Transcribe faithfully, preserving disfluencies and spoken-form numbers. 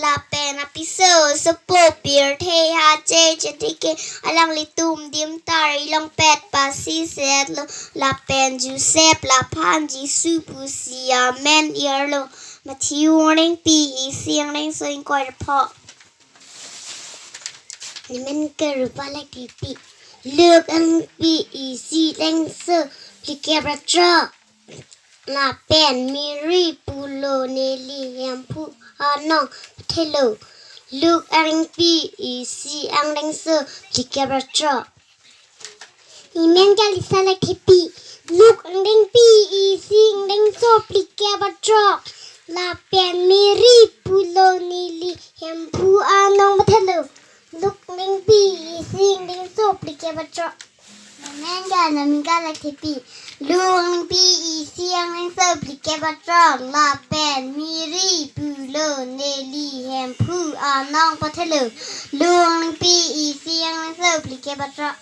Lapen apiso, sopo pirthe ha che chedike alanglitum dim tar ilongpet pasisetlo. Lapen Joseph laphan Jisu pusi amen irlo. Matthew angdengpi isi angdengso ingkoi ra pho. Nemen kerupa lakthepi. Luke angdengpi isi ingdengso phlikep ra throk. Lapen Mary pulo neli Hemphu anong pathelo. Luke angdengpi isi angdengso phlikep ra throk. Nemen ke Lisa lakthepi. Luke angdengpi isi ingdengso phlikep ra throk. Lapen Mary pulo neli Hemphu anong pathelo. Luke angdengpi isi ingdengso phlikep ra throk. Nemen ke Anamika lakthepi. Luke angdengpi isi ingdengso phlikep ra throk. Lapen Mary pulo neli Hemphu anong pathelo. Luke angdengpi isi ingdengso phlikep ra throk.